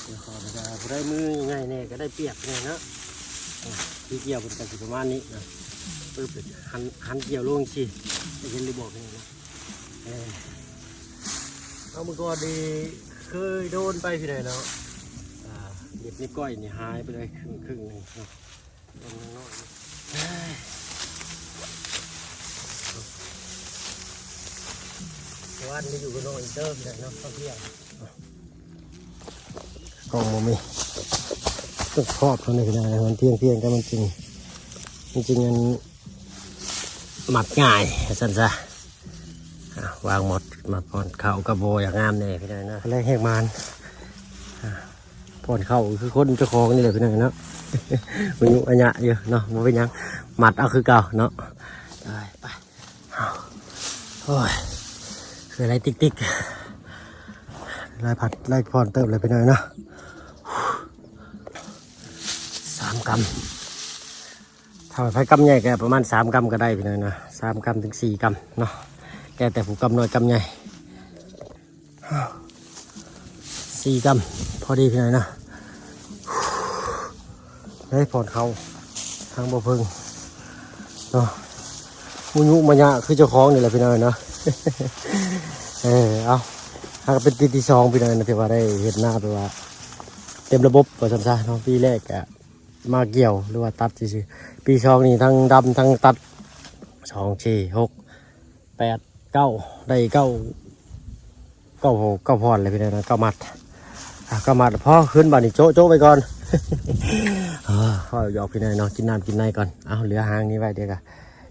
ດຽວຂໍເວລາ ຜູ້ໃດມືໃຫຍ່ແດ່ກໍໄດ້ປຽບແດ່ເນາະ. ອ່າ ທີ່ກ່ຽວເພິ່ນກໍຊິປະມານນີ້ນະ. ປຶບ ຫັນ ຫັນກ່ຽວລົງຊີ້ ເຫັນຫຼືບໍ່ເນາະ? ເອີ ເອົາ ມື້ກ່ອນນີ້ເຄີຍໂດນໄປພີ່ນ້ອງເນາະ. ອ່າ ເລັບນິ້ວກ້ອຍນີ້ຫາຍໄປເລີຍ ຄຶ່ງ ຄຶ່ງໜຶ່ງເນາະ. ເມື່ອວານໄປຢູ່ກັບນ້ອງອິນເຕີ ພີ່ນ້ອງເນາະ ເຂົ້າທ່ຽງ ກ້ອງບໍ່ມີ ຕ້ອງຄອບເທົ່ານີ້ ພີ່ນ້ອງ. ມັນທ່ຽງໆ ກໍມັນຈຶ່ງ ມັນຈຶ່ງອັນ ມັດງ່າຍ ວ່າຊັ້ນຊະ. ອ່າ ວາງໝົດ ມາປ້ອນເຂົ້າກໍບໍ່ຢາກງາມແດ່ພີ່ນ້ອງເນາະ. ແລງແຮງມານ ອ່າ ປ້ອນເຂົ້າຄືຄົນເຈົ້າຂອງນີ້ແຫຼະພີ່ນ້ອງເນາະ. ອາຍຸອາຍະຢູ່ເນາະ ບໍ່ເປັນຫຍັງ ມັດເອົາຄືເກົ່າເນາະ. ໄປ ໄປ ໂອ້ຍ ຄືໄລ່ຕິກໆ ໄລ່ພັດໄລ່ຜ່ອນເຕີບເລີຍພີ່ນ້ອງເນາະ. ສາມກຳ ຖ້າໃຜກຳໃຫຍ່ກໍປະມານສາມກຳກໍໄດ້ພີ່ນ້ອງນະ ສາມກຳເຖິງສີ່ກຳເນາະ ແລ້ວແຕ່ຜູ້ກຳນ້ອຍກຳໃຫຍ່. ສີ່ກຳພໍດີພີ່ນ້ອງນະ. ໄດ້ຜ່ອນເຂົ້າທາງບໍ່ເພິ່ງເນາະ ອາຍຸມາຍະຄືເຈົ້າຂອງນີ້ແຫຼະພີ່ນ້ອງເນາະ. ເອີ ເອົາ ຫາກເປັນປີທີສອງພີ່ນ້ອງນະ ທີ່ວ່າໄດ້ເຮັດນາແບບວ່າເຕັມລະບົບວ່າຊັ້ນຊະເນາະ. ປີແລກກະ ມາກ່ຽວ ຫຼືວ່າຕັດຊື່ໆ ປີສອງນີ້ທັງດຳທັງຕັດ ສອງ ສີ່ ຫົກ ແປດ ເກົ້າ ໄດ້ເກົ້າ ເກົ້າ ເກົ້າຜ່ອນເລີຍພີ່ນ້ອງເນາະ ເກົ້າມັດ. ອ່າ ເກົ້າມັດພໍຂຶ້ນ ບາດນີ້ໂຈະ ໂຈະໄວ້ກ່ອນ. ອ່າ ເວົ້າຫຍອກພີ່ນ້ອງເນາະ ກິນນ້ຳກິນໃນກ່ອນ. ເອົາ ເຫຼືອຫາງນີ້ໄວ້ ດຽວກະ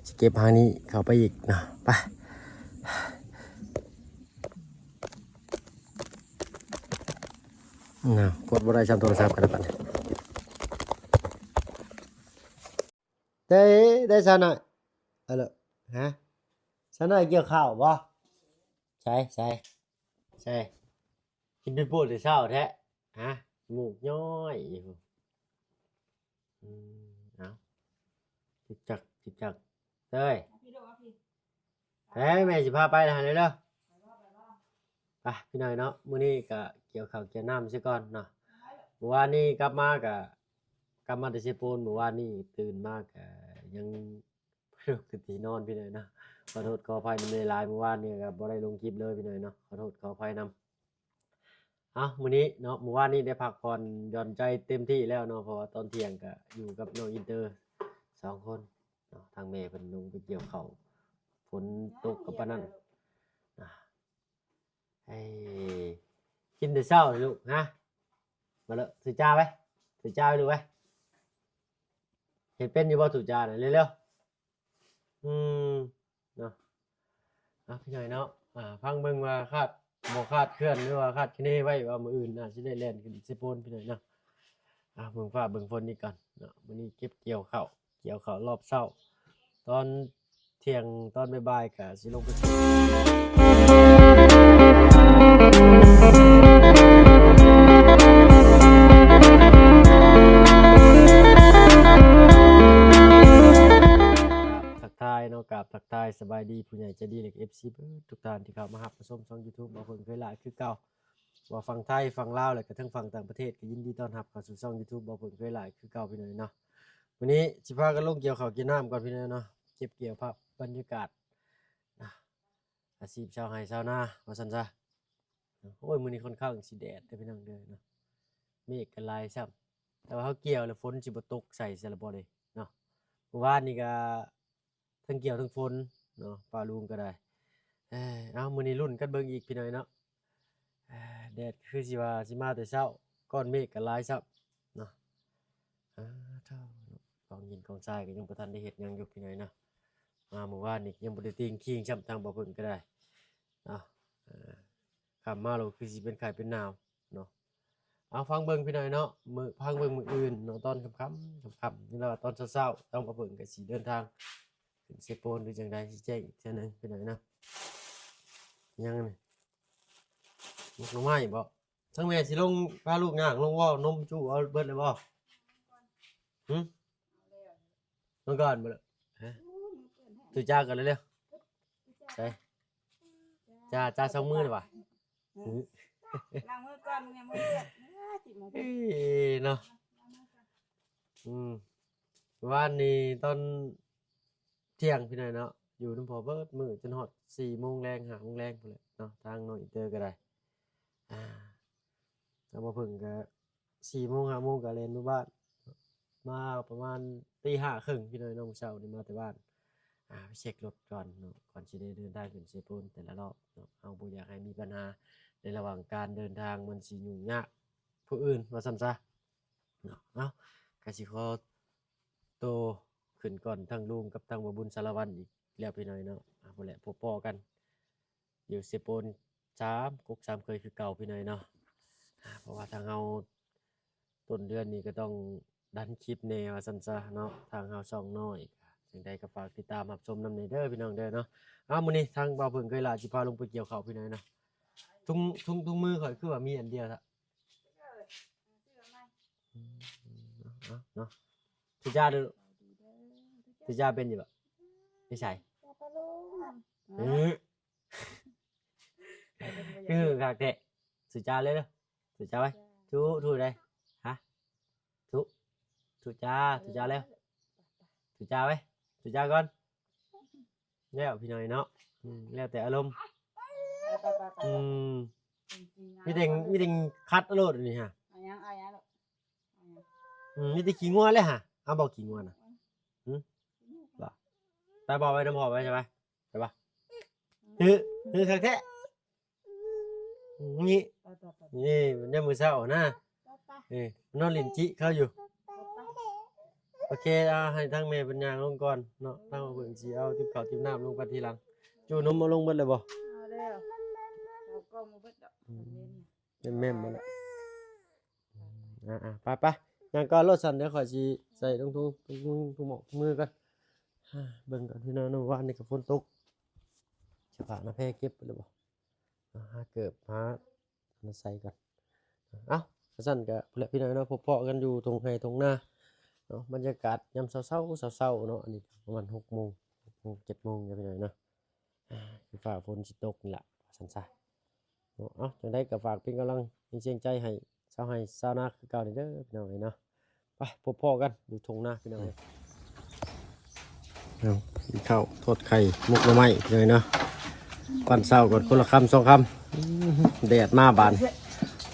ຊິເກັບຫາງນີ້ເຂົ້າໄປອີກເນາະ. ໄປ ນະ ກົດບໍ່ໄດ້ຊ້ຳໂທລະສັບກັນບັດນີ້. ໄດ້ ໄດ້ຊານະ ອາ ເລີ ຮະ ຊານະກ່ຽວເຂົ້າບໍ່? ໃສ ໃສ ໃສ ກິນປີໂປ້ແຕ່ເຊົ້າແທ້ ຮະ ມູກຍ້ອຍຢູ່. ອືມ ເອົາ ຈິກຈັກ ຈິກຈັກ ເອີຍ ແມ່ຊິພາໄປແລ້ວຫັ້ນເດີ. ໄປພີ່ນ້ອງເນາະ ມື້ນີ້ກະກ່ຽວເຂົ້າກ່ຽວນ້ຳຊະກ່ອນເນາະ. ມື້ວານນີ້ກັບມາກະ ກັບມາແຕ່ເຊໂປນ ມື້ວານນີ້ຕື່ນມາກະຍັງ ບໍ່ລຸກຂຶ້ນທີ່ນອນພີ່ນ້ອງເນາະ. ຂໍໂທດຂໍອະໄພນຳຫຼາຍໆ ມື້ວານນີ້ກະບໍ່ໄດ້ລົງຄລິບເລີຍພີ່ນ້ອງເນາະ ຂໍໂທດຂໍອະໄພນຳ. ເອົາ ມື້ນີ້ເນາະ ມື້ວານນີ້ໄດ້ພັກຜ່ອນຢ່ອນໃຈເຕັມທີ່ແລ້ວເນາະ ເພາະວ່າຕອນທ່ຽງກະຢູ່ກັບນ້ອງອິນເຕີສອງຄົນເນາະ. ທາງແມ່ເພິ່ນລົງໄປກ່ຽວເຂົ້າ ຝົນຕົກກໍປານນັ້ນນະ. ເອີ ກິນແຕ່ເຊົ້າເລີຍລູກ ຮະ ມາເລີ ຖືຈາໄວ້ ຖືຈາໄວ້ລູກໄວ້. ເຮັດເປັນຢູ່ບໍ່ ຖືຈານະ ເລັວໆ. ອືມ ເນາະ ເອົາ ພີ່ນ້ອງເນາະ ອ່າ ຟັງເບິ່ງວ່າຄາດບໍ່ຄາດເຄື່ອນ ຫຼືວ່າຄາດຄະເນໄວ້ວ່າມື້ອື່ນອາດຊິໄດ້ແລ່ນຂຶ້ນເຊໂປນ ພີ່ນ້ອງເນາະ. ອ່າ ເບິ່ງຟ້າເບິ່ງຝົນອີກກ່ອນເນາະ. ມື້ນີ້ເກັບກ່ຽວເຂົ້າ ກ່ຽວເຂົ້າຮອບເຊົ້າ ຕອນທ່ຽງ ຕອນບ່າຍໆ ກະຊິລົງໄປ ກາບທັກທາຍເນາະ ກາບທັກທາຍສະບາຍດີຜູ້ໃຫຍ່ໃຈດີ ແລະ ເອັຟຊີ ເບິດທຸກທ່ານທີ່ເຂົ້າມາຮັບມາຊົມຊ່ອງຢູທູບ ບໍ່ເພິ່ງເຄີຍຫຼ້າ ຄືເກົ່າ. ບໍ່ຝັ່ງໄທ ຝັ່ງລາວ ແລະກະທັງຝັ່ງຕ່າງປະເທດ ກໍຍິນດີຕ້ອນຮັບເຂົ້າສູ່ຊ່ອງຢູທູບ ບໍ່ເພິ່ງເຄີຍຫຼ້າ ຄືເກົ່າ ພີ່ນ້ອງເນາະ. ມື້ນີ້ຊິພາກັນລົງກ່ຽວເຂົ້າກ່ຽວນ້ຳກ່ອນ ພີ່ນ້ອງເນາະ ເກັບກ່ຽວພາບບັນຍາກາດ ອາ ອາຊີບຊາວໄຮ່ຊາວນາ ວ່າຊັ້ນຊະ. ໂອ້ຍ ມື້ນີ້ຂ້ອນຂ້າງຊິແດດເດີ ພີ່ນ້ອງເດີເນາະ ເມກກໍຫຼາຍຊ້ຳ ແຕ່ວ່າເຮົາກ່ຽວແລ້ວຝົນຊິບໍ່ຕົກໃສ່ຊະລະບໍ່ເດເນາະ. ມື້ວານນີ້ກໍທັງກ່ຽວທັງຝົນເນາະ ປ້າລຸງກໍໄດ້. ເອີ ເອົາ ມື້ນີ້ລຸ້ນກັນເບິ່ງອີກ ພີ່ນ້ອງເນາະ. ເອີ ແດດຄືຊິວ່າຊິມາແຕ່ເຊົ້າ ກ້ອນເມກກໍຫຼາຍຊ້ຳເນາະ. ອາ ທ້າວ ກອງຫີນກອງຊາຍກໍຍັງບໍ່ທັນໄດ້ເຮັດຫຍັງຢູ່ ພີ່ນ້ອງເນາະ. ມາມື້ວານນີ້ຍັງບໍ່ໄດ້ຕີງຄີງຊ້ຳ ທາງບໍ່ເພິ່ງກໍໄດ້ເນາະ. ເອີ ຄ່ຳມາແລ້ວຄືຊິເປັນໄຂ້ເປັນໜາວເນາະ. ເອົາ ຟັງເບິ່ງ ພີ່ນ້ອງເນາະ ມື້ ຟັງເບິ່ງມື້ອື່ນເນາະ ຕອນຄ່ຳໆ ຄ່ຳໆ ນີ້ລະວ່າຕອນເຊົ້າໆ ທາງບໍ່ເພິ່ງກໍຊິເດີນທາງຂຶ້ນເຊໂປນ ຫຼືຈັ່ງໃດ ຊິແຈ້ງອີກເທື່ອໜຶ່ງ ພີ່ນ້ອງເນາະ. ຫຍັງນີ້ ໝາກໜໍ່ໄມ້ບໍ? ທາງແມ່ຊິລົງ ພາລູກຍ່າງລົງວໍ່ນົມຈຸເອົາເບິດເລີຍບໍ? ຫຶ? ລົງກ່ອນບໍ? ຮະ? ຖືຈານກ່ອນເລັວໆ. ໃສ່ ຈາ ຈາສອງມືນະຫວາ? ຫຶ? ລ້າງມືກ່ອນ ຍັງບໍ່ເດືອດ. ເອີເນາະ ອືມ ວານນີ້ຕອນທ່ຽງພີ່ນ້ອງເນາະ ຢູ່ນຳພໍ່ເບິດມື້ ຈົນຮອດສີ່ໂມງແລງ ຫ້າໂມງແລງພຸ້ນແຫຼະເນາະ ທາງນ້ອງອິນເຕີກໍໄດ້ ອ່າ ທາງບໍ່ເພິ່ງກໍສີ່ໂມງ ຫ້າໂມງກໍແລ່ນມາບ້ານ ມາປະມານຕີຫ້າເຄິ່ງພີ່ນ້ອງເນາະ ມື້ເຊົ້ານີ້ມາແຕ່ບ້ານ ອ່າ ໄປເຊັກລົດກ່ອນເນາະ ກ່ອນຊິໄດ້ເດີນທາງຂຶ້ນເຊໂປນແຕ່ລະຮອບເນາະ ເຮົາບໍ່ຢາກໃຫ້ມີບັນຫາໃນລະຫວ່າງການເດີນທາງ ມັນຊິຫຍຸ້ງຍາກຜູ້ອື່ນວ່າຊັ້ນຊະເນາະ ເອົ້າ ກະຊິຂໍໂຕຂຶ້ນກ່ອນ ທັງລຸງກັບທັງບ່າວບຸນສາລະວັນອີກແລ້ວພີ່ນ້ອງເນາະ ອ່າ ພຸ້ນແຫຼະ ພົບພໍ້ກັນຢູ່ເຊໂປນ ສາມກົກສາມເຄີຍຄືເກົ່າພີ່ນ້ອງເນາະ ອ່າ ເພາະວ່າທາງເຮົາ ຕົ້ນເດືອນນີ້ກໍຕ້ອງດັນຄລິບແດ່ວ່າຊັ້ນຊະເນາະ ທາງເຮົາຊ່ອງນ້ອຍ ຈັ່ງໃດກໍຝາກຕິດຕາມຮັບຊົມນຳແດ່ເດີພີ່ນ້ອງເດີເນາະ ເອົ້າ ມື້ນີ້ທາງບ່າວເພິ່ງເຄີຍລາຊິພາລົງໄປກ່ຽວເຂົ້າພີ່ນ້ອງເນາະ ຖົງ ຖົງ ຖົງມືຂ້ອຍຄືວ່າມີອັນດຽວຊະ ອືມ ເອົາເນາະ ທຸຈາເດີ ທຸຈາເປັນຢູ່ບໍ່ ນິໄສ ອືມ ຄືຄັກແທ້ ທຸຈາເລີຍເດີ ທຸຈາໄວ້ ທຸ ທຸໄດ້ ຮະ ທຸ ທຸຈາ ທຸຈາແລ້ວ ທຸຈາໄວ້ ທຸຈາກ່ອນ ແລ້ວພີ່ນ້ອງເນາະ ອືມ ແລ້ວແຕ່ອາລົມ ໄປໆໆ ອືມ ມີແຕ່ ມີແຕ່ຂັດໂລດອັນນີ້ຫະ ເອົາຫຍັງ ເອົາຫຍັງລູກ ເອົາຫຍັງ ອືມ ມີແຕ່ຂີ້ງົວແຫຼະຫະ ເອົາບໍ່ຂີ້ງົວນະ ອືມ ຫຶ ບໍ່ ໄປບໍ່ ໄປນຳພໍ່ໄປ ໄປ ໄປບໍ່ ຫຶ ຫຶ ຄັກແທ້ ນີ້ ໄປໆໆ ນີ້ ຍາມມື້ເຊົ້ານະ ໄປໆ ເອີ ນອນຫຼິ້ນຈິເຂົາຢູ່ ໄປໆ ໂອເຄ ເອົາ ໃຫ້ທາງແມ່ເພິ່ນຍ່າງລົງກ່ອນເນາະ ທາງເພິ່ນຊິເອົາຕິບເຂົ້າຕິບນ້ຳລົງໄປທີຫຼັງ ຈູ່ນົມເອົາລົງເບິດແລ້ວບໍ່ ເອົາແລ້ວ ເອົາກ່ອງມາເບິດດອກ ອືມ ແມ່ນໆ ໝົດແລ້ວ ອ່າໆ ໄປໆ ຍ່າງກ່ອນໂລດຊັ້ນ ດຽວຂ້ອຍຊິໃສ່ຖົງ ຖົງ ຖົງມືກ່ອນ ເບິ່ງກ່ອນພີ່ນ້ອງເນາະ ວານນີ້ກໍຝົນຕົກ ສະພາບນະແພເກັບໄປແລ້ວບໍ່ ຫາເກີບ ຫາ ມາໃສ່ກ່ອນ ເອົ້າ ຄັນຊັ້ນກໍພຸ້ນແຫຼະພີ່ນ້ອງເນາະ ພົບພໍ້ກັນຢູ່ທົ່ງໄຮ່ທົ່ງນາເນາະ ບັນຍາກາດຍາມເຊົ້າໆ ເຊົ້າໆ ເນາະ ອັນນີ້ປະມານຫົກໂມງ ຫົກໂມງ ເຈັດໂມງ ເນາະພີ່ນ້ອງເນາະ ອ່າ ຄືຟ້າຝົນຊິຕົກນີ້ລະ ວ່າຊັ້ນຊະເນາະ ເອົ້າ ຈັ່ງໃດກໍຝາກເປັນກຳລັງແຮງແຮງໃຈໃຫ້ຊາວໄຮ່ຊາວນາຄືເກົ່ານີ້ເດີພີ່ນ້ອງເອີຍເນາະ ໄປພົບພໍ້ກັນຢູ່ທົ່ງນາພີ່ນ້ອງເອີຍ ເອົາ ກິນເຂົ້າທອດໄຂ່ໝົກໜໍ່ໄມ້ພີ່ນ້ອງເນາະ ປັ້ນເຊົ້າກ່ອນຄົນລະຄຳສອງຄຳ ອືມ ແດດມາບາດ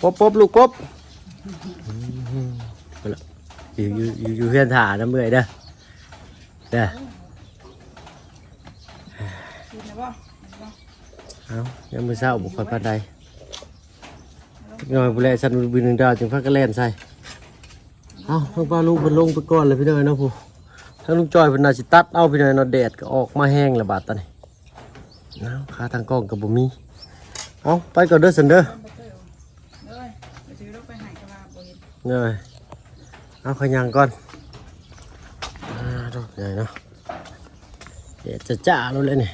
ປົບໆ ລູກປົບ ອືມ ຢູ່ ຢູ່ ຢູ່ ຢູ່ເຮືອນຖ້ານຳເອື້ອຍເດີ ເດີ ກິນແລ້ວບໍ່ ກິນແລ້ວບໍ່ ເອົ້າ ຍາມມື້ເຊົ້າບໍ່ຄ່ອຍປານໃດ ຈັກໜ້ອຍພຸ້ນແຫຼະ ສັນວຶນໆ ດາວຈຶ່ງພາກັນແລ່ນໃສ່ ເອົ້າ ທາງປ້າລຸງເພິ່ນລົງໄປກ່ອນແລ້ວພີ່ນ້ອງເນາະ ຜູ້ ທາງລຸງຈ້ອຍເພິ່ນໜ້າຊິຕັດເອົາພີ່ນ້ອງເນາະ ແດດກໍອອກມາແຮງແລ້ວບາດຕອນນີ້ ເອົາ ຂາຕັ້ງກ້ອງກໍບໍ່ມີ ເອົາ ໄປກ່ອນເດີຊັ້ນເດີ ເດີ ໄປຊື້ລົງໄປໃຫ້ກໍວ່າບໍ່ເຫັນ ເດີ ເອົາ ຂ້ອຍຍ່າງກ່ອນ ອ່າ ດອກໃຫຍ່ເນາະ ແດດຈ້າໆ ໂລດແຫຼະນີ້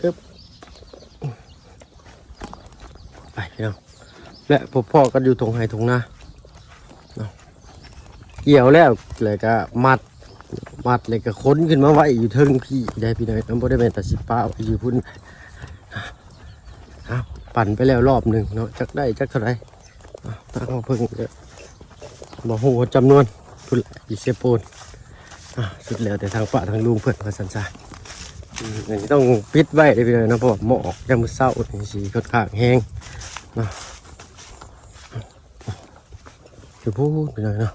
ອຶບ ໄປພີ່ນ້ອງ ແລະ ພົບພໍ້ກັນຢູ່ທົ່ງໄຮ່ທົ່ງນາເນາະ ກ່ຽວແລ້ວ ແລ້ວກໍມັດ ມັດແລ້ວກໍຂົນຂຶ້ນມາໄວ້ຢູ່ເທິງພີ້ໄດ໋ພີ່ນ້ອງ ມັນບໍ່ໄດ້ແມ່ນແຕ່ຊິປະໄວ້ຢູ່ພຸ້ນ ເອົາ ປັ່ນໄປແລ້ວລອບໜຶ່ງເນາະ ຈັກໄດ້ຈັກເທົ່າໃດ ເອົາ ທາງເຮົາເພິ່ງກໍບໍ່ຮູ້ວ່າຈຳນວນ ພຸ້ນແຫຼະ ຢູ່ເຊໂປນ ອ່າ ສຸດແລ້ວແຕ່ທາງປ້າທາງລຸງເພິ່ນວ່າຊັ້ນຊະ ອືມ ອັນນີ້ຕ້ອງປິດໄວ້ເດ້ພີ່ນ້ອງເນາະ ເພາະວ່າໝອກຍາມມື້ເຊົ້ານີ້ຊິຂ້ອນຂ້າງແຮງເນາະ ຢູ່ພຸ້ນພີ່ນ້ອງເນາະ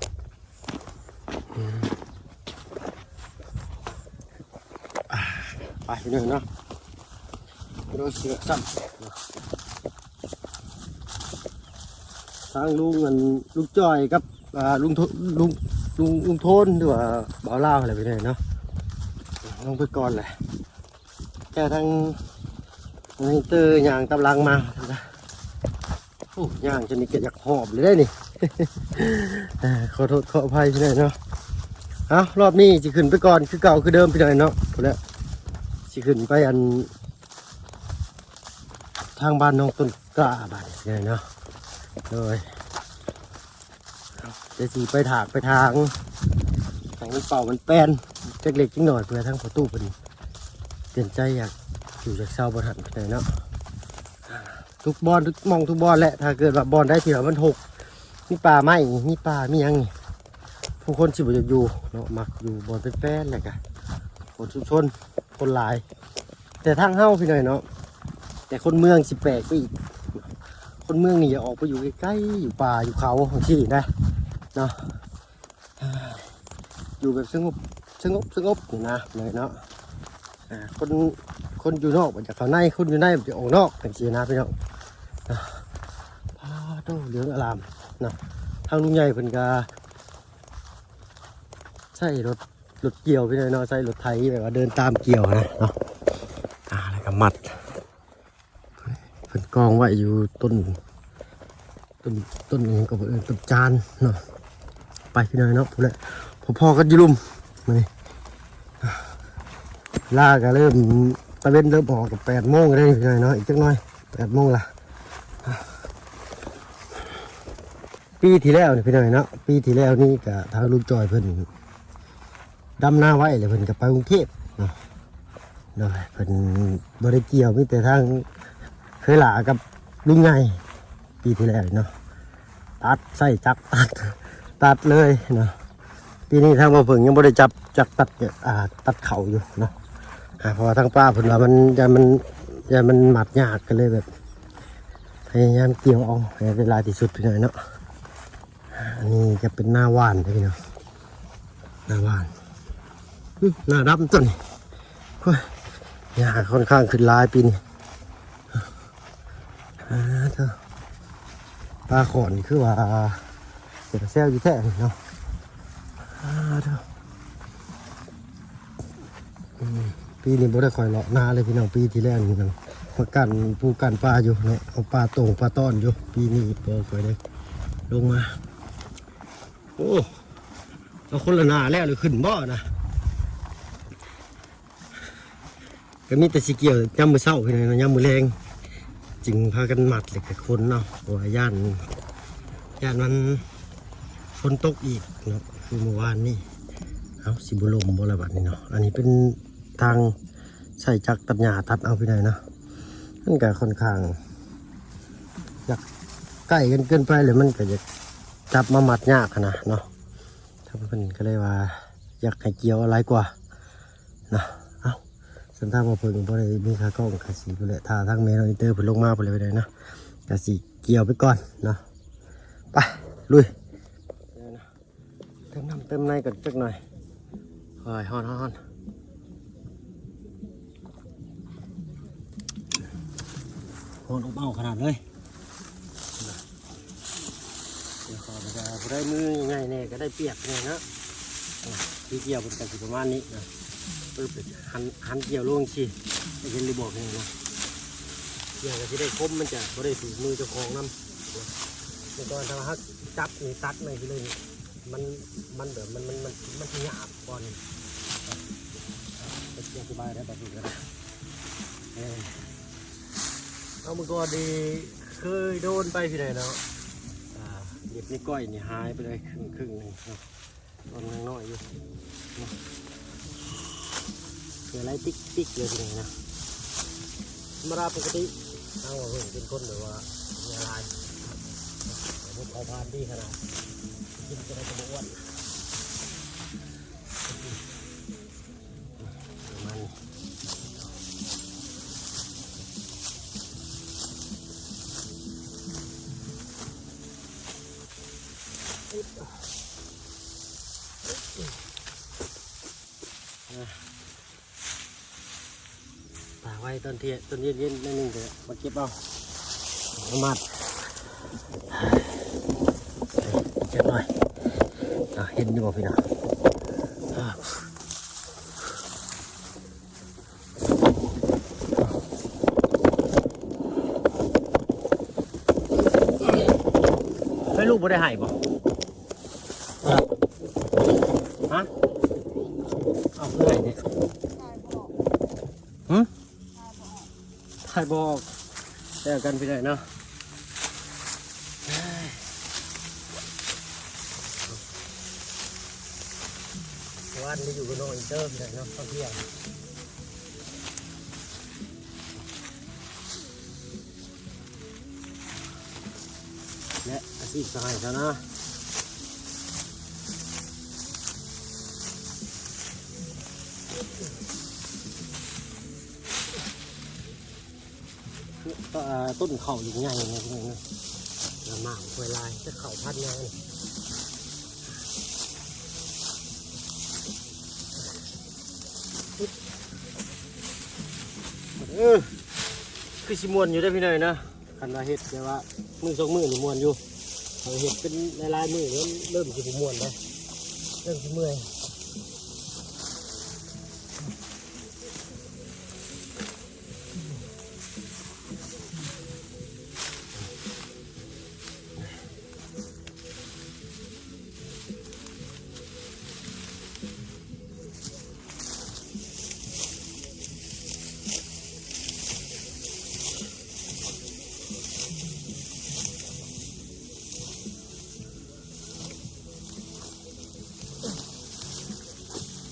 ອືມ ອ່າ ໄປພີ່ນ້ອງເນາະ ໂດຍເສື້ອຊ້ຳ ທາງລຸງ ອັນ ລຸງຈ້ອຍກັບ ອ່າ ລຸງໂທ ລຸງ ລຸງ ລຸງໂທນ ຫຼືວ່າບ່າວລາວຫັ້ນແຫຼະພີ່ນ້ອງເນາະ ລົງໄປກ່ອນແຫຼະ ແຕ່ທາງ ທາງເຕີຍ່າງຕາມຫຼັງມາ ໂອ້ ຍ່າງຈົນນີ້ກໍຢາກຫອບເລີຍເດ້ນີ້ ຂໍໂທດຂໍອະໄພພີ່ນ້ອງເນາະ ເອົ້າ ຮອບນີ້ຊິຂຶ້ນໄປກ່ອນຄືເກົ່າຄືເດີມພີ່ນ້ອງເນາະ ພຸ້ນແຫຼະ ຊິຂຶ້ນໄປ ອັນ ທາງບ້ານໜອງຕົ້ນກ້າບາດນີ້ເນາະ ໂດຍ ດຽວຊິໄປຖາກໄປຖາງ ໃຫ້ມັນເປົ່າມັນແປນ ຈັກເລັກຈັກໜ້ອຍ ເພື່ອທາງພໍ່ຕູ້ເພິ່ນປ່ຽນໃຈ ຢາກຢູ່ຢາກເຊົາບ່ອນຫັ້ນເນາະ ທຸກບ່ອນ ທຸກໝ່ອງທຸກບ່ອນແຫຼະ. ຖ້າເກີດວ່າບ່ອນໃດທີ່ວ່າມັນຮົກ ມີປ່າໄມ້ ມີປ່າ ມີຫຍັງນີ້ ຜູ້ຄົນຊິບໍ່ຢາກຢູ່ເນາະ, ມັກຢູ່ບ່ອນແປນໆ ແລ້ວກະຄົນຊຸມຊົນ ຄົນຫຼາຍ. ແຕ່ທາງເຮົາພີ່ນ້ອງເນາະ ແຕ່ຄົນເມືອງຊິແປກໄປອີກ. ຄົນເມືອງນີ້ຢາກອອກໄປຢູ່ໃກ້ໆ ຢູ່ປ່າຢູ່ເຂົາຈັ່ງຊີ້ນະເນາະ. ຢູ່ແບບສະຫງົບ ສະຫງົບ ສະຫງົບນີ້ນະ ເນາະ. ອ່າ ຄົນ ຄົນຢູ່ນອກບໍ່ຢາກເຂົ້າໃນ ຄົນຢູ່ໃນບໍ່ຢາກອອກນອກ ຈັ່ງຊີ້ນະພີ່ນ້ອງເນາະ. ປາໂທ້ ເຫຼືອງອາລາມເນາະ. ທາງລຸງໃຫຍ່ເພິ່ນກະໃຊ້ລົດ ລົດກ່ຽວພີ່ນ້ອງເນາະ ໃຊ້ລົດໄຖແບບວ່າເດີນຕາມກ່ຽວນະເນາະ. ອ່າ ແລ້ວກະມັດ ເພິ່ນກອງໄວ້ຢູ່ຕົ້ນ ຕົ້ນ ຕົ້ນຫຍັງກໍບໍ່ເອີ້ນ ຕົ້ນຈານເນາະ. ໄປພີ່ນ້ອງເນາະ ພຸ້ນແຫຼະ ພໍໆກັນຢູ່ລຸ່ມມື້ນີ້. ເວລາກໍເລີ່ມ ຕາເວັນເລີ່ມອອກ ກໍແປດໂມງແລ້ວພີ່ນ້ອງເນາະ ອີກຈັກໜ່ອຍແປດໂມງລະ. ປີທີ່ແລ້ວນີ້ພີ່ນ້ອງເນາະ ປີທີ່ແລ້ວນີ້ກໍທາງລຸງຈອຍເພິ່ນ ດຳນາໄວ້ ແລ້ວເພິ່ນກໍໄປກຸງເທບເນາະ. ໂດຍ ເພິ່ນບໍ່ໄດ້ກ່ຽວ ມີແຕ່ທາງເຄີຍຫຼ້າກັບລຸງໃຫຍ່ປີທີ່ແລ້ວເນາະ ຕັດ ໃຊ້ຈັກຕັດ ຕັດເລີຍເນາະ. ປີນີ້ທາງບ່າວເຜິ້ງຍັງບໍ່ໄດ້ຈັບຈັກຕັດ ອ່າ ຕັດເຂົ້າຢູ່ເນາະ ອ່າ ເພາະວ່າທາງປ້າເພິ່ນວ່າມັນ ຢ້ານມັນ ຢ້ານມັນມັດຍາກ ກໍເລີຍແບບພະຍາຍາມກ່ຽວເອົາໃຫ້ໄດ້ຫຼາຍທີ່ສຸດພີ່ນ້ອງເນາະ. ອັນນີ້ຈະເປັນນາຫວ່ານເດ້ພີ່ນ້ອງ ນາຫວ່ານ. ອື ນາດຳຕົວນີ້ ໂອ້ຍ ຫຍ້າຂ້ອນຂ້າງຂຶ້ນຫຼາຍປີນີ້. ອ່າ ເອີ ປາຂອນນີ້ຄືວ່າເປັນຕາແຊວຢູ່ແທ້ເນາະ. ອ່າ ເອີ ອືມ ປີນີ້ບໍ່ໄດ້ຄ່ອຍເລາະນາເລີຍພີ່ນ້ອງ. ປີທີ່ແລ້ວນີ້ນະ ມາກັ້ນປູກັ້ນປາຢູ່ເນາະ ເອົາປາໂຕ່ງປາຕ້ອນຢູ່. ປີນີ້ບໍ່ຄ່ອຍໄດ້ລົງມາ. ໂອ້ ເອົາຄົນລະໜ້າແລ້ວ ຫຼືຂຶ້ນບໍ່ນະ? ກໍມີແຕ່ຊິກ່ຽວຍາມມື້ເຊົ້າພີ່ນ້ອງເນາະ ຍາມມື້ແລງຈຶ່ງພາກັນມັດ ແລ້ວກໍຂົນເນາະ ເພາະວ່າຢ້ານ ຢ້ານມັນຝົນຕົກອີກເນາະ ຄືມື້ວານນີ້. ເອົ້າ ຊິບໍ່ລົມບໍ່ລະບັດນີ້ເນາະ. ອັນນີ້ເປັນທາງໃຊ້ຈັກຕັດຫຍ້າຕັດເອົາພີ່ນ້ອງເນາະ ມັນກໍຂ້ອນຂ້າງຢາກໃກ້ກັນເກີນໄປ ແລ້ວມັນກໍຢາກຈັບມາມັດຍາກຫັ້ນນະເນາະ. ທາງເພິ່ນກໍເລີຍວ່າຢາກໃຫ້ກ່ຽວເອົາຫຼາຍກວ່າເນາະ. ເອົ້າ ສັນທາງບ່າວເຜິ້ງບໍ່ໄດ້ມີຂາກ້ອງ ກະຊິພຸ້ນແຫຼະ ຖ້າທາງແມ່ນ້ອງອິນເຕີເພິ່ນລົງມາພຸ້ນແຫຼະພີ່ນ້ອງເນາະ ກະຊິກ່ຽວໄປກ່ອນເນາະ. ໄປ ລຸຍ ເຕີມນ້ຳເຕີມໃນກ່ອນຈັກໜ່ອຍ. ໂອ້ຍ ຮ້ອນ ຮ້ອນ ຮ້ອນ ອົບເອົາຂະໜາດເລີຍ. ດຽວຂໍບອກວ່າຜູ້ໃດມືໃຫຍ່ແດ່ກໍໄດ້ປຽກແດ່ເນາະ. ວິທີກ່ຽວເພິ່ນກໍຊິປະມານນີ້ນະ ປຶບ ຫັນ ຫັນກ່ຽວລົງຊີ້ ເຫັນຫຼືບໍ່ເນາະ. ກ່ຽວກໍຊິໄດ້ຄົມ ມັນຈະບໍ່ໄດ້ຖືກມືເຈົ້າຂອງນຳ. ແລ້ວກໍຖ້າວ່າເຮົາຈັບນີ້ ຕັດໄມ້ຊິເລີຍນີ້ ມັນ ມັນແບບ ມັນ ມັນ ມັນ ມັນຊິຫຍາບກ່ອນ. ເອີ ອະທິບາຍໄດ້ປະມານນັ້ນ. ເອີ ເອົາ ເມື່ອກ່ອນນີ້ເຄີຍໂດນໄປພີ້ໃດເນາະ ອ່າ ເລັບນິ້ວກ້ອຍນີ້ຫາຍໄປເລີຍ ຄຶ່ງ ຄຶ່ງໜຶ່ງເນາະ. ຕອນຍັງນ້ອຍຢູ່ເນາະ ເຫຼືອໄຫຼຕິກໆເລີຍພີ້ໃດນະ. ທຳມະດາປົກກະຕິເຮົາເພິ່ນເປັນຄົນແບບວ່າເຫື່ອຫຼາຍ ເຮົາເອົາຜ່ານດີຂະໜາດ ກິນຈັ່ງໃດກໍບໍ່ອ້ວນ. ປະມານນີ້ ຕາກໄວ້ຕອນທ່ຽງ ຕອນເຢັນໆໜ້ອຍໜຶ່ງກໍມາເກັບເອົາ ມາມັດຈັກໜ້ອຍ. ອ່າ ເຫັນຢູ່ບໍ່ພີ່ນ້ອງ? ອ່າ ເຮີ້ຍ ລູກບໍ່ໄດ້ໄຫ້ບໍ່? ຮະ? ເອົາ ຄືໄຫ້ແທ້? ຫຶ? ຖ່າຍບໍ່ອອກ ແຕ່ກັນໄປໄດ້ເນາະ. ວານໄດ້ຢູ່ກັບນ້ອງອິນເຕີໄດ້ເນາະ ຕອນທ່ຽງ. ແລະ ອາຊີບຊາວໄຮ່ຊາວນາ ຕົ້ນເຂົ້າຍັງໃຫຍ່ເນາະ ພີ່ນ້ອງເນາະ ລະໝາກໄວ້ຫຼາຍ ແຕ່ເຂົ້າພັນໃຫຍ່. ເອີ ຄືຊິມ່ວນຢູ່ເດ້ພີ່ນ້ອງເນາະ ຄັນວ່າເຮັດແບບວ່າມື້ສອງມື້ນີ້ມ່ວນຢູ່ ຖ້າເຮັດເປັນຫຼາຍໆມື້ ເລີ່ມ ເລີ່ມຊິບໍ່ມ່ວນເດ້ ເລີ່ມຊິເມື່ອຍ.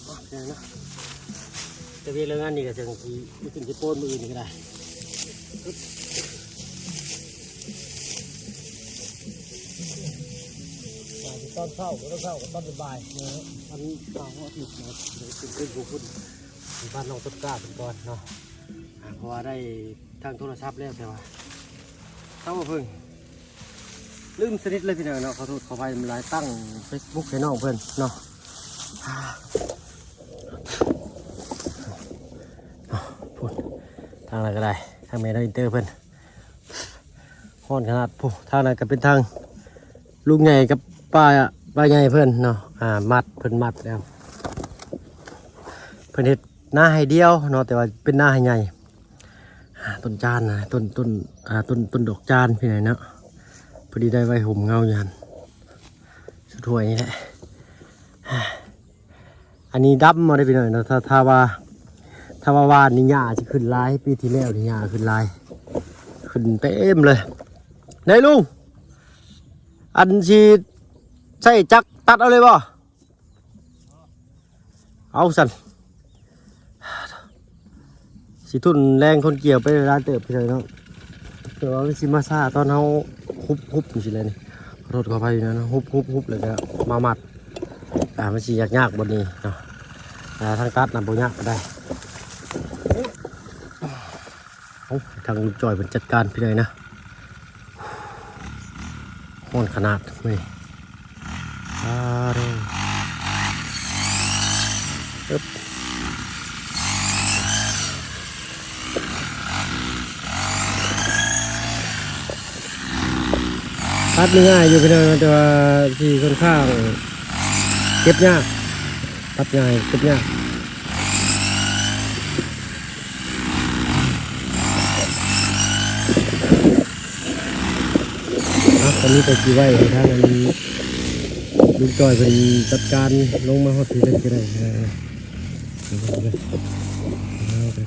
ໂອເຄເນາະ ແຕ່ວຽກແລ້ວງານນີ້ກໍຈັ່ງຊິໄດ້ຂຶ້ນຊິໂປນມື້ອື່ນນີ້ກໍໄດ້ ວ່າຊິຕອນເຊົ້າ ບໍ່ຕອນເຊົ້າກໍຕອນບ່າຍໆ ເອີ ຕອນເຊົ້າອາທິດເນາະ ໄດ້ຂຶ້ນໄປຢູ່ພຸ້ນ ບ້ານນ້ອງຕົ້ນກ້າເພິ່ນກ່ອນເນາະ ອ່າ ເພາະວ່າໄດ້ທາງໂທລະສັບແລ້ວ ແຕ່ວ່າທາງບໍ່ເພິ່ງ ລືມສະໜິດເລີຍພີ່ນ້ອງເນາະ ຂໍໂທດຂໍອະໄພຫຼາຍ ຕັ້ງເຟສບຸກໃຫ້ນ້ອງເພິ່ນເນາະ ພຸ້ນ ທາງນັ້ນກໍໄດ້ ທາງແມ່ນ້ອງອິນເຕີເພິ່ນ ຮ້ອນຂະໜາດ ພຸ້ນ ທາງນັ້ນກໍເປັນທາງລຸງໃຫຍ່ກັບປ້າ ປ້າໃຫຍ່ເພິ່ນເນາະ ອ່າ ມັດ ເພິ່ນມັດແລ້ວ ເພິ່ນເຮັດນາໄຮ່ດຽວເນາະ ແຕ່ວ່າເປັນນາໄຮ່ໃຫຍ່. ອ່າ ຕົ້ນຈານນະ ຕົ້ນ ຕົ້ນ ອ່າ ຕົ້ນ ຕົ້ນດອກຈານພີ່ນ້ອງເນາະ ພໍດີໄດ້ໄວ້ຮົ່ມເງົາຢູ່ຫັ້ນ ສຸດຫ້ວຍນີ້ແຫຼະ ອັນນີ້ດຳມາເດ້ພີ່ນ້ອງເນາະ ຖ້າ ຖ້າວ່າ ຖ້າວ່າຫວ່ານນີ້ຫຍ້າຊິຂຶ້ນຫຼາຍ ປີທີ່ແລ້ວນີ້ຫຍ້າຂຶ້ນຫຼາຍ ຂຶ້ນເຕັມເລີຍ ໄດ້ລຸງ ອັນຊິໃຊ້ຈັກຕັດເອົາເລີຍບໍ່? ເອົາຊັ້ນ ຊິທຸ່ນແລງຄົນກ່ຽວໄປຫຼາຍເຕີບພີ່ນ້ອງເນາະ ແຕ່ວ່າມັນຊິມາຊ້າຕອນເຮົາຮຸບໆ ຈັ່ງຊີ້ແຫຼະນີ້ ຂໍໂທດຂໍອະໄພນະ ຮຸບໆ ແລ້ວກໍມາມັດ ອ່າ ມັນຊິຍາກໆ ບ່ອນນີ້ເນາະ ອ່າ ທາງຕັດນະບໍ່ຍາກປານໃດ. ເອົາ ທາງລຸງຈ້ອຍເພິ່ນຈັດການພີ່ນ້ອງເນາະ ຮ້ອນຂະໜາດເວີຍ ອາໂດ ເອີບ ຕັດນີ້ງ່າຍຢູ່ພີ່ນ້ອງ ແຕ່ວ່າທີ່ຂ້ອນຂ້າງເກັບຍາກ ຕັດງ່າຍເກັບຍາກ. ອ່ະ ຕອນນີ້ກໍຊິໄວ້ໃຫ້ທາງອັນລຸງຈ້ອຍເພິ່ນຈັດການລົງມາຮອດພີ້ເລີຍກໍໄດ້ ເອົາໄປ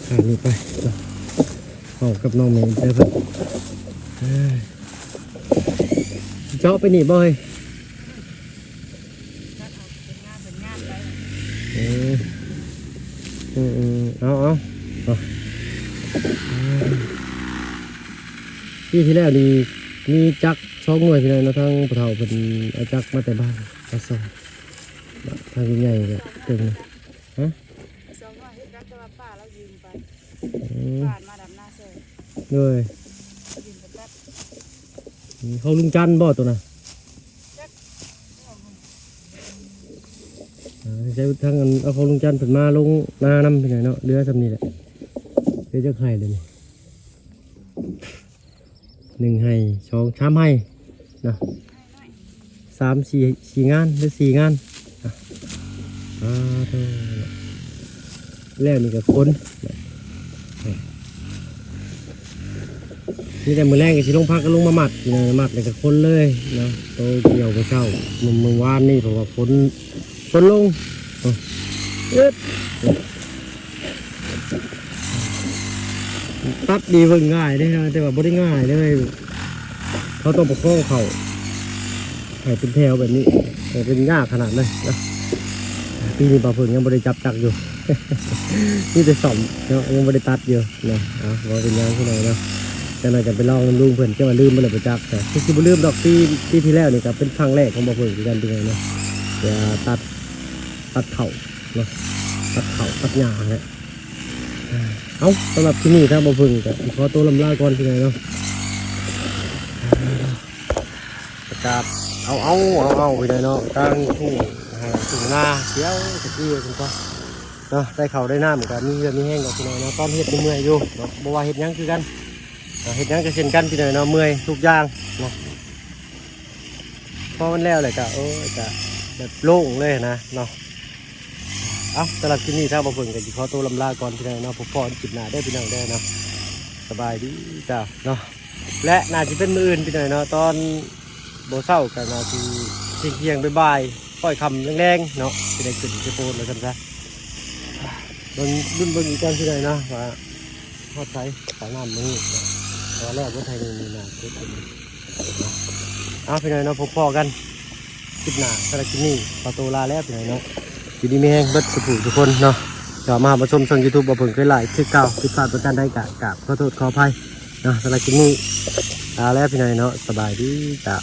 ຂ້າງນີ້ໄປ ເວົ້າກັບນ້ອງແມ່ເພິ່ນ ເຈາະໄປນີ້ບໍ່ເຮີ້ຍ? ເອີ ເອີ ເອີ ເອົາ ເອົາ ເອົາ ປີທີ່ແລ້ວນີ້ມີຈັກສອງໜ່ວຍພີ່ນ້ອງເນາະ ທາງພໍ່ເຖົ້າເພິ່ນເອົາຈັກມາແຕ່ບ້ານ ມາສົ່ງ ທາງໃຫຍ່ກໍເຖິງ ຮະ? ສອງໜ່ວຍຄືກັນ ແຕ່ວ່າປ້າລາວຢືມໄປ ອືມ ປ້າມາດຳນາຊ່ອຍ ໂດຍ ຢືມໄປຕັດ ອືມ ຂອງລຸງຈັນບໍ່ໂຕນະ? ຈັກ ເອີ ໃຊ້ທາງອັນ ເອົາຂອງລຸງຈັນເພິ່ນມາລົງນານຳພີ່ນ້ອງເນາະ ເຫຼືອຊ່ຳນີ້ແຫຼະ ເຫຼືອຈັກໄຮ່ແລ້ວນີ້? ໜຶ່ງໄຮ່ ສອງ ສາມໄຮ່ເນາະ ສາມ ສີ່ ສີ່ງານ ຫຼື ສີ່ງານ ອ່າ ໂທ້ ແລ້ວນີ້ກໍຂົນ ມີແຕ່ມື້ແລງກໍຊິລົງພັກກໍລົງມາມັດ ມັດແລ້ວກໍຂົນເລີຍເນາະ ໂຕກ່ຽວມື້ເຊົ້າ ມື້ ມື້ວານນີ້ ເພາະວ່າຝົນ ຝົນລົງ ເອີ ຕັດນີ້ເບິ່ງງ່າຍເດ້ ແຕ່ວ່າບໍ່ໄດ້ງ່າຍເດ້ ເຮົາຕ້ອງປະຄອງເຂົ້າໃຫ້ເປັນແຖວແບບນີ້ ເປັນຍາກຂະໜາດເລີຍນະ. ປີນີ້ບ່າວເຜິ້ງຍັງບໍ່ໄດ້ຈັບຈັກຢູ່ ມີແຕ່ສ້ອມເນາະ ຍັງບໍ່ໄດ້ຕັດຢູ່ນະ. ເອົາ ບໍ່ເປັນຫຍັງ ພີ່ນ້ອງເນາະ. ຈັກໜ່ອຍກໍໄປລອງນຳລຸງເພິ່ນ ເຈົ້າວ່າລືມບໍ່ລະບໍ່ຈັກ ແຕ່ຄືຊິບໍ່ລືມດອກ. ປີ ປີທີ່ແລ້ວນີ້ກໍເປັນຄັ້ງແລກຂອງບ່າວເຜິ້ງຄືກັນ ພີ່ນ້ອງເນາະ ທີ່ວ່າຕັດ ຕັດເຂົ້າເນາະ ຕັດເຂົ້າຕັດຫຍ້າຫັ້ນແຫຼະ. ເອົ້າ ສຳລັບຄລິບນີ້ທາງບ່າວເຜິ້ງກໍຊິຂໍຕົວລຳລາກ່ອນ ພີ່ນ້ອງເນາະ. ປະກາດ ເອົາ ເອົາ ເອົາ ເອົາ ພີ່ນ້ອງເນາະ ກາງທົ່ງໄຮ່ທົ່ງນາຂຽວຂະຈີເພິ່ນກໍເນາະ ໄດ້ເຂົ້າໄດ້ນ້ຳກໍມີເຫື່ອມີແຮງດອກ ພີ່ນ້ອງເນາະ. ຕອນເຮັດນີ້ເມື່ອຍຢູ່ເນາະ ບໍ່ວ່າເຮັດຫຍັງຄືກັນ ເຮັດຫຍັງກໍເຊັ່ນກັນ ພີ່ນ້ອງເນາະ ເມື່ອຍທຸກຢ່າງເນາະ. ພໍມັນແລ້ວແຫຼະກໍ ໂອ້ຍ ກໍແບບໂລ່ງເລີຍນະເນາະ. ເອົ້າ ສຳລັບຄລິບນີ້ທາງບ່າວເຜິ້ງກໍຊິຂໍຕົວລຳລາກ່ອນ ພີ່ນ້ອງເນາະ. ພົບພໍ້ກັນຄລິບໜ້າເດີ ພີ່ນ້ອງເດີເນາະ. ສະບາຍດີຈ້າເນາະ. ແລະ ໜ້າຊິເປັນມື້ອື່ນ ພີ່ນ້ອງເນາະ ຕອນບໍ່ເຊົ້າກໍໜ້າຊິທ່ຽງໆ ບ່າຍໆ ຄ່ອຍຄ່ຳແລງໆເນາະ ຊິໄດ້ຂຶ້ນໄປໂພດວ່າຊັ້ນຊະ. ເບິ່ງ ລຸ້ນເບິ່ງອີກກ່ອນ ພີ່ນ້ອງເນາະ ວ່າຮອດໃສປາກນ້ຳມື້ນີ້ ແຕ່ວ່າແລ້ວບໍ່ໄທນີ້ນະ ເຮັດເປັນ ເອົາ ພີ່ນ້ອງເນາະ ພົບພໍ້ກັນຄລິບໜ້າ. ສຳລັບຄລິບນີ້ຂໍຕົວລາແລ້ວ ພີ່ນ້ອງເນາະ. ຢູ່ດີມີແຮງເບິດສູ່ຜູ້ສູ່ຄົນເນາະ ເຂົ້າມາຮັບມາຊົມຊ່ອງ YouTube ບ່າວເຜິ້ງເຄີຍຫຼາຍຄືເກົ່າ. ຜິດພາດປະການໃດກໍກາບຂໍໂທດຂໍອະໄພເນາະ. ສຳລັບຄລິບນີ້ລາແລ້ວ ພີ່ນ້ອງເນາະ. ສະບາຍດີຈ້າ.